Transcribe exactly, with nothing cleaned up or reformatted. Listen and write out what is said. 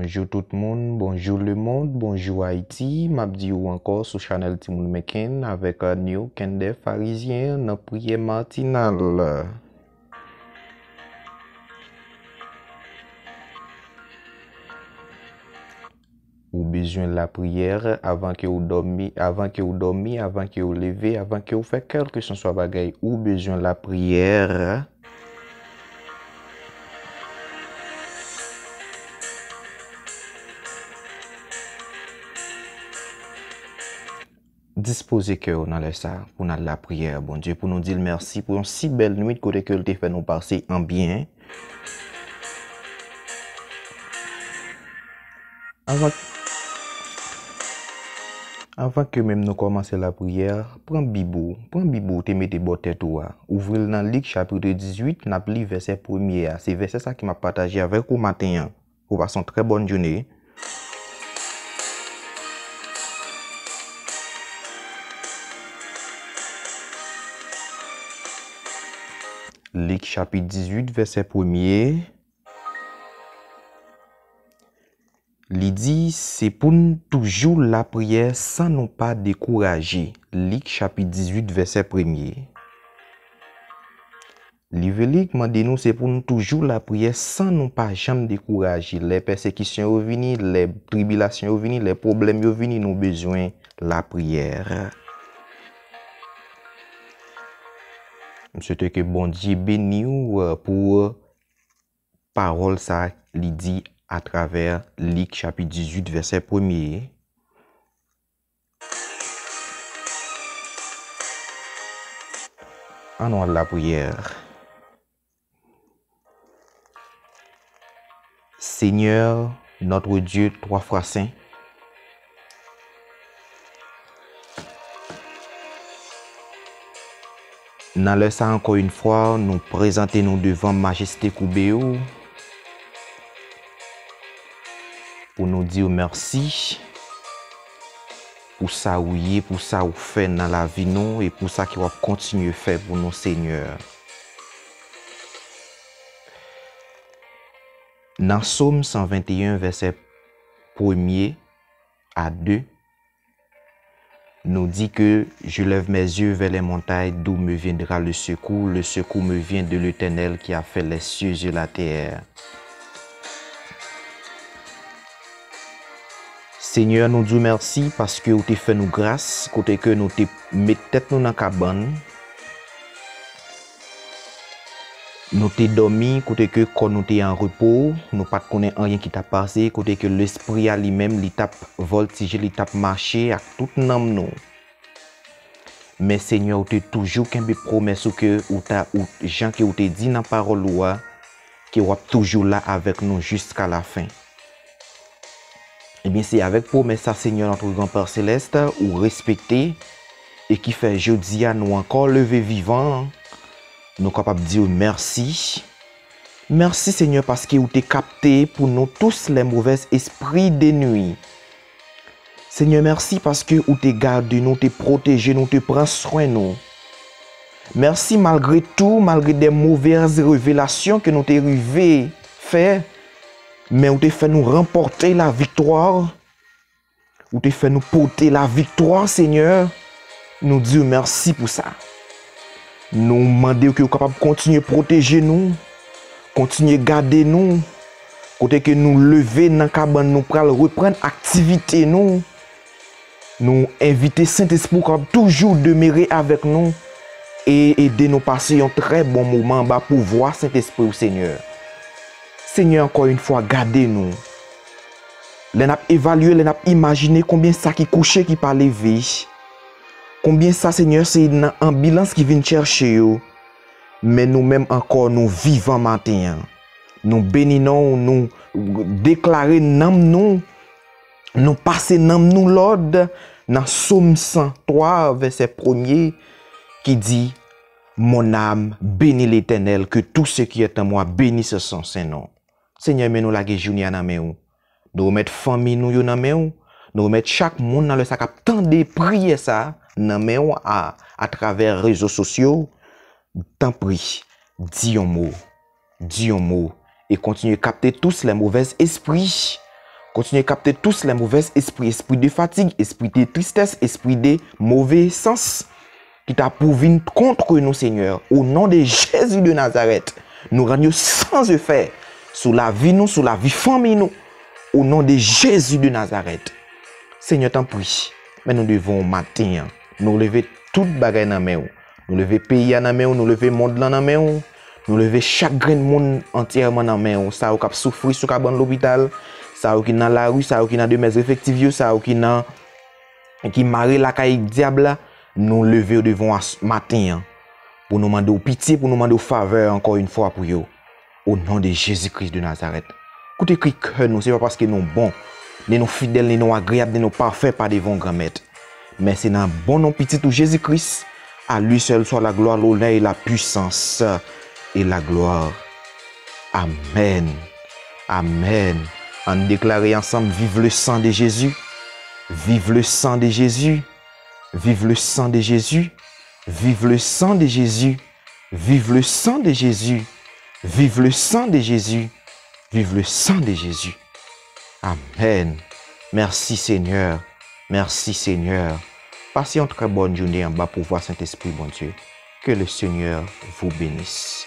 Bonjou tout moun, bonjou lemonn, bonjou Ayiti. M ap di w ankò sou chanèl Timoun Meken avèk, euh, New Kender Farizyen nan priyè matinal. Ou bezwen lapriyè avan ke w dòmi, avan ke w dòmi, avan ke w leve, avan ke w fè kèlkeswa bagay, ou bezwen lapriyè. Dispoze kè w nan lè sa a pou n al lapriyè Bondye, pou nou di l mèsi pou yon si bèl nwit kote ke l te fè nou pase an byen. Avan, avan ke menm nou kòmanse lapriyè, pran Bib ou, pran Bib ou te mete bò tèt ou a. Ouvri l nan Lik chapit dizuit, n ap li vèsè premye a. Se vèsè sa ke m ap pataje avèk ou maten an. Ou pase yon trè bòn jounen. Lik chapit dizuit, vèsè premye. Li di, se pou n toujou lapriyè san nou pa dekouraje. Lik chapit dizuit, vèsè premye. Liv Lik mande nou se pou n toujou lapriyè san nou pa janm dekouraje. Lè pèsekisyon yo vini, lè tribilasyon yo vini, lè pwoblèm yo vini, nou bezwen lapriyè. M swete ke Bondye beni w, euh, pou pawòl sa a li di atravè Lik chapit dizuit, vèsè premye. Ann nou al lapriyè. Seigneur, notre Dieu, twa fwa sen, nan lè sa, ankò yon fwa, nou prezante nou devan majeste koube w pou nou di w mèsi pou sa ou ye, pou sa ou fè nan lavi nou e pou sa ke w ap kontinye fè pou nou, Senyè. Nan Sòm san venteyen, vèsè premye a de, nou di ke, je lève mes yeux vers les montagnes, d'où me viendra le secours? Le secours me vient de l'Éternel qui a fait les cieux et la terre. Senyè, nou di w mèsi paske ou te fè nou gras, kote ke nou te met tèt nou nan kabann. Nou te dòmi, kote ke kò nou te an repo, nou pa t konnen anyen ki t ap pase, kote ke lespri a li menm, li t ap vòltije, li t ap mache ak tout nanm nou. Men Senyè, ou te toujou kenbe pwomès ou ke ou ta, ou, jan ke ou te di nan pawòl ou a, ke w ap toujou la avèk nou jiska lafen. Ebyen, se avèk pwomès sa, Senyè, notre grand Père céleste, ou respekte, e ki fè jodi a nou ankò leve vivan, nou kapab di w mèsi. Mèsi, Senyè, paske ou te kapte pou nou tous les mauvais esprits de nuit. Senyè, mèsi paske ou te gade nou, te pwoteje nou, te pran swen nou. Mèsi malgre tou, malgre de movèz revelasyon ke nou te rive fè, men ou te fè nou ranpòte laviktwa. Ou te fè nou pote laviktwa, Senyè. Nou di w mèsi pou sa. Nou mande w ke w kapab kontinye pwoteje nou, kontinye gade nou, kote ke nou leve nan kabann nou pral reprann aktivite nou. Nou envite Sentespri w kapab toujou demere avèk nou e ede nou pase yon trè bon moman anba pouvwa Sentespri w, Senyè. Senyè, ankò yon fwa, gade nou. Lè n ap evalye, lè n ap imajine konbyen sa ki kouche, ki pa leve, konbyen sa, Senyè, se nan anbilans ki vin chèche yo, men nou menm ankò, nou vivan maten an. Nou beni non w, nou deklare nanm nou, nou pase nanm nou lòd nan Sòm san twa, vèsè premye, ki di, mon âme, bénis l'Éternel, que tout ce qui est en moi bénisse son saint nom. Senyè, men nou lage jounen an nan men w. Nou remèt fanmi nou yo nan men w. Nou remèt chak moun nan lè sa k ap tande priyè sa a nan men w a, atravè rezo sosyo. Tanpri, di yon mo. Di yon mo. E kontinye kapte tous les mauvais esprits. Kontinye kapte tous les mauvais esprits, espri de fatig, espri de tristès, espri de move sans ki ta pou vin kont nou, Senyè. O non de Jezi de Nazarèt, nou rann yo san efè sou lavi nou, sou lavi fanmi nou. O non de Jezi de Nazarèt. Senyè, tanpri, men nou devan w maten an. Nou leve tout bagay nan men w. Nou leve peyi a nan men w, nou leve mond lan nan men w. Nou leve chak grenn moun antyèman nan men w. Sa yo k ap soufri sou kabann lopital, sa yo ki nan lari, sa yo ki nan demèz efektif yo, sa yo ki nan, ki mare lakay dyab la, nou leve yo devan w as-, maten an. Pou nou mande w pitye, pou nou mande w favè ankò yon fwa pou yo. O non de Jezi Kris de Nazarèt. Koute kri kè nou, se pa paske nou bon, ni nou fidèl, ni nou agreyab, ni nou pafè pa devan w, Granmèt. Men se nan bon non pitit ou Jezi Kris, à lui seul soit la gloire, l'honneur et la puissance et la gloire. Amèn. Amèn. Ann deklare ansanm, vive le sang de Jésus. Vive le sang de Jésus. Vive le sang de Jésus. Vive le sang de Jésus. Vive le sang de Jésus. Vive le sang de Jésus. Vive le sang de Jésus. Amèn. Mèsi, Senyè. Mèsi, Senyè. Pase yon trè bòn jounen anba pouvwa Sentespri Bondye. Que le Seigneur vous bénisse.